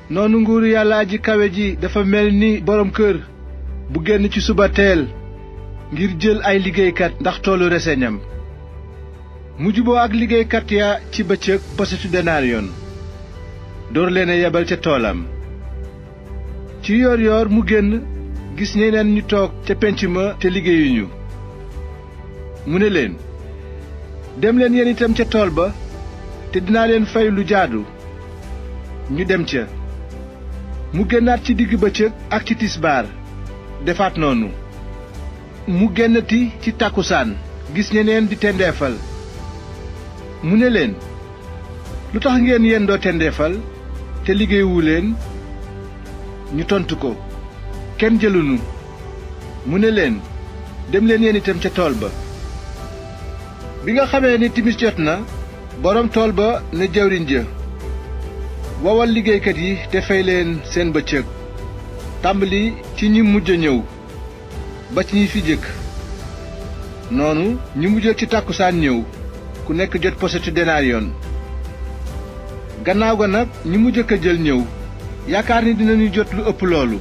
noonu nguuru yàlla aji kawe ji dafa mel ni boroom kër bu génn ci suba teel ngir jël ay liggéeykat ndax toolu reseñam. mu juboo ak liggéeykat ya ci bëccëg posetu denariyon door leen a yebal ca toolam. ci yoor yoor mu génn gis ñeneen ñu toog ca penc ma te liggéeyuñu. mu ne leen, dem leen yéen itam ca tool ba te dinaa leen fay lu jaadu. ñu dem ca. mu génnaat ci digg bëccëg ak ci tisbaar defaat noonu. mu génnati ci tàkkusaan gis ñeneen di tendeefal. mu ne leen, lu tax ngeen yendoo tendeefal te liggéeyuwu leen? ñu tontu ko, kenn jëlunu. mu ne leen, dem leen yéen itam ca tool ba. bi nga xamee ni timis jot na, boroom tool ba ne jawriñ ja, wowal liggéeykat yi te fay leen seen bëccëg, tàmbali ci ñi mujj a ñëw ba ci ñi fi jëkk. noonu ñi mujj ci tàkkusaan ñëw, ku nekk jot posetu denariyon. gannaaw ga nag ñi mu jëkk a jël ñëw, yaakaar ni dinañu jot lu ëpp loolu,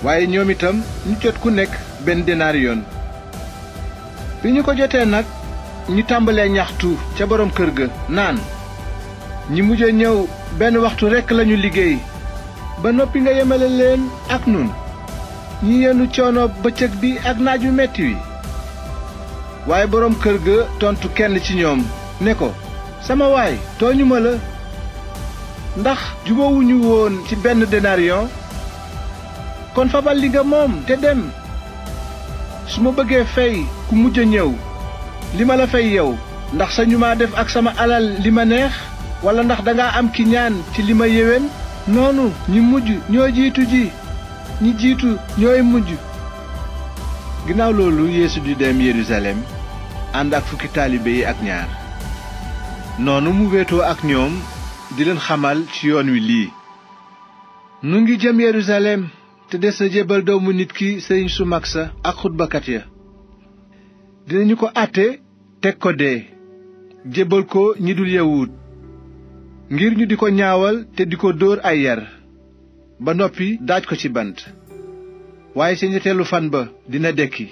waaye ñoom itam ñu jot ku nekk benn denariyon. bi ñu ko jotee nag ñu tàmbalee ñaxtu ca boroom kër ga naan, ñi mujj a ñëw benn waxtu rekk lañu liggéey ba noppi nga yemale leen ak nun ñi yenu coono bëccëg bi ak naaj wu metti wi. waaye boroom kër ga tontu kenn ci ñoom ne ko, sama waay, tooñu ma la. ndax jubóowuñu woon ci benn denariyon? kon fabal li nga moom te dem. su ma bëggee fay ku mujj a ñëw li ma la fay yow, ndax sañu maa def ak sama alal li ma neex, walla ndax dangaa am ki ñaan ci li ma yéwén? noonu ñi mujj ñoo jiitu ji, ñi jiitu ñooy mujj. ginnaaw loolu Yeesu di dem Yerusalem ànd ak fukki taalibe yi ak ñaar. noonu mu wéetoo ak ñoom di leen xamal ci yoon wi lii: nu ngi jëm Yerusalem te des na jébbal doomu nit ki sëriñ su mag sa ak xutbakat ya. dinañu ko àtte teg ko dee, jébbal ko ñi dul yawut, ngir ñu di ko ñaawal te di ko dóor ay yar, ba noppi daaj ko ci bant. waaye ca ñetteelu fan ba dina dekki.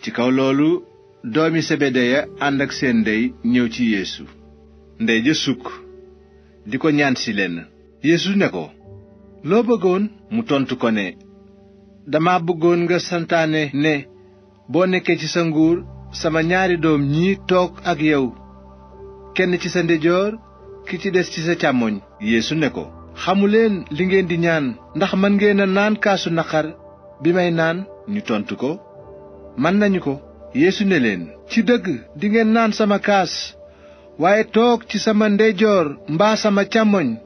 ci kaw loolu doomi Sebedeya ànd ak seen ndey ñëw ci Yeesu. ndey ja sukk di ko ñaan si leen. Yeesu ne ko, loo bëggoon? mu tontu ko ne, dama bëggoon nga santaane ne boo nekkee ci sa nguur sama ñaari doom ñii toog ak yow, kenn ci sa ndeyjoor ki ci des ci sa càmmoñ. Yeesu ne ko, xamuleen li ngeen di ñaan. ndax mën ngeen a naan kaasu naqar bi may naan? ñu tontu ko, mën nañu ko. Yeesu ne leen, ci dëgg dingeen naan sama kaas, waaye toog ci sama ndeyjoor mbaa sama càmmoñ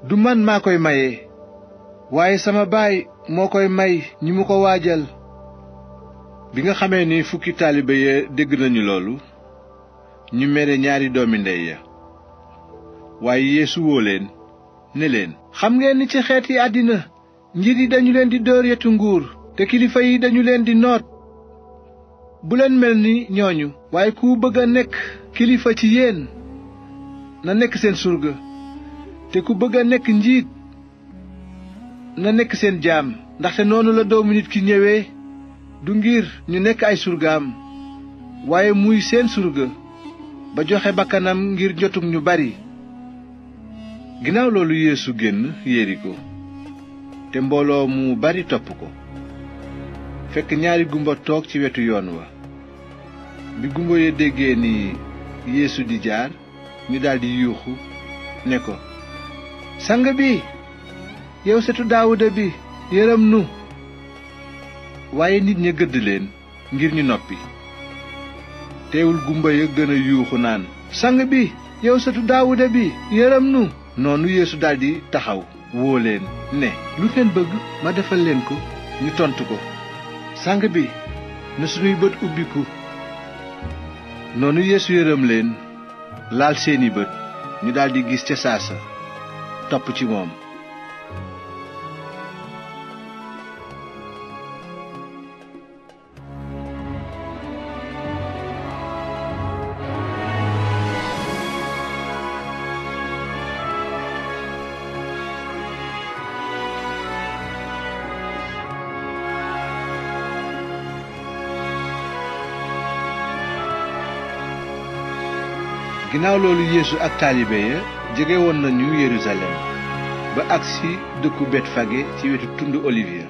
du man maa koy maye, waaye sama Baay moo koy may ñi mu ko waajal. bi nga xamee ni fukki taalibe ya dégg nañu loolu, ñu mere ñaari doomi ndey ya. waaye Yeesu woo leen ne leen, xam ngeen ni ci xeeti àddina njiit yi dañu leen di dóor yetu nguur, te kilifa yi dañu leen di noot. bu leen mel ni ñooñu, waaye ku bëgg a nekk kilifa ci yéen na nekk seen surga, te ku bëgg a nekk njiit na nekk seen jaam. ndaxte noonu la doomu nit ki ñëwee, du ngir ñu nekk ay surgaam, waaye muy seen surga ba joxe bakkanam ngir njotug ñu bari. ginnaaw loolu Yeesu génn Yeriko, te mbooloo mu bari topp ko. fekk ñaari gumba toog ci wetu yoon wa. bi gumba ya déggee ni Yeesu di jaar, ñu daldi yuuxu ne ko, sang bi, yow setu Daawuda bi, yërëm nu. waaye nit ña gëdd leen ngir ñu noppi. teewul gumba ya gën a yuuxu naan, sang bi, yow setu Daawuda bi, yërëm nu. noonu Yeesu daldi taxaw woo leen ne, lu ngeen bëgg ma defal leen ko? ñu tontu ko, sang bi, na sunuy bët ubbiku. noonu Yeesu yërëm leen, laal seeni bët, ñu daldi gis ca saasa, topp ci moom. ginnaaw loolu Yeesu ak taalibe ya jege woon nañu Yerusalem ba agsi dëkku Betfage ci wetu tund Olivier